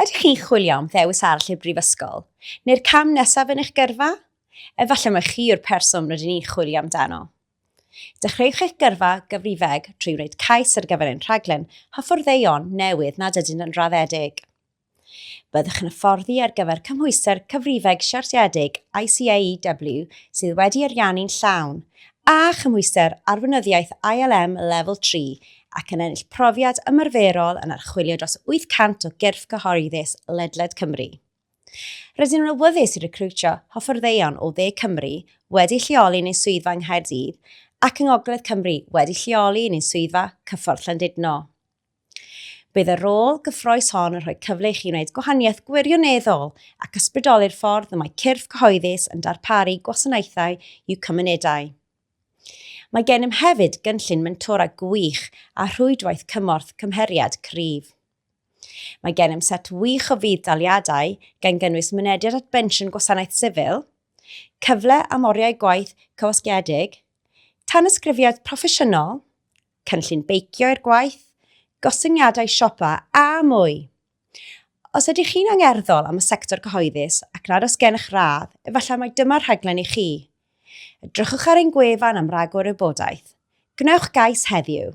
Ydych chi'n chwilio am ddewis arall i'r brifysgol, neu'r cam nesaf yn eich gyrfa? Efallai mai chi yw'r person rydyn ni'n chwilio amdano. Dechreuwch eich gyrfa gyfrifeg trwy wneud cais ar gyfer ein rhaglen hyfforddeion newydd nad ydynt yn raddedig. Byddwch yn hyfforddi ar gyfer cymhwyster Cyfrifeg Siartiedig ICAEW sydd wedi ariannu'n llawn, a chymhwyster Arweinyddiaeth ILM Lefel 3 ac yn ennill profiad ymarferol yn archwilio dros 800 o gyrff cyhoeddus ledled Cymru. Rydyn nhw'n awyddus i recriwtio hyfforddeion o Dde Cymru wedi lleoli yn ein swyddfa yng Nghaerdydd ac yng Ngogledd Cymru wedi lleoli yn ein swyddfa Cyffordd Llandudno. Bydd y rôl gyffrous hon yn rhoi cyfle i chi wneud gwahaniaeth gwirioneddol ac ysbrydoli'r ffordd y mae cyrff cyhoeddus yn darparu gwasanaethau i'w cymunedau. Mae gennym hefyd gynllun mentora gwych a rhwydwaith cymorth cymheriad cryf. Mae gennym set wych o fudd-daliadau, gan gynnwys mynediad at bensiwn gwasanaeth sifil, cyfle am oriau gwaith cywasgiedig, tanysgrifiad proffesiynol, cynllun beicio i'r gwaith, gostyngiadau siopa a mwy! Os ydych chi'n angerddol am y sector cyhoeddus ac nad oes gennych radd, efallai mai dyma'r rhaglen i chi. Edrychwch ar ein gwefan am ragor o wybodaeth. Gwnewch gais heddiw!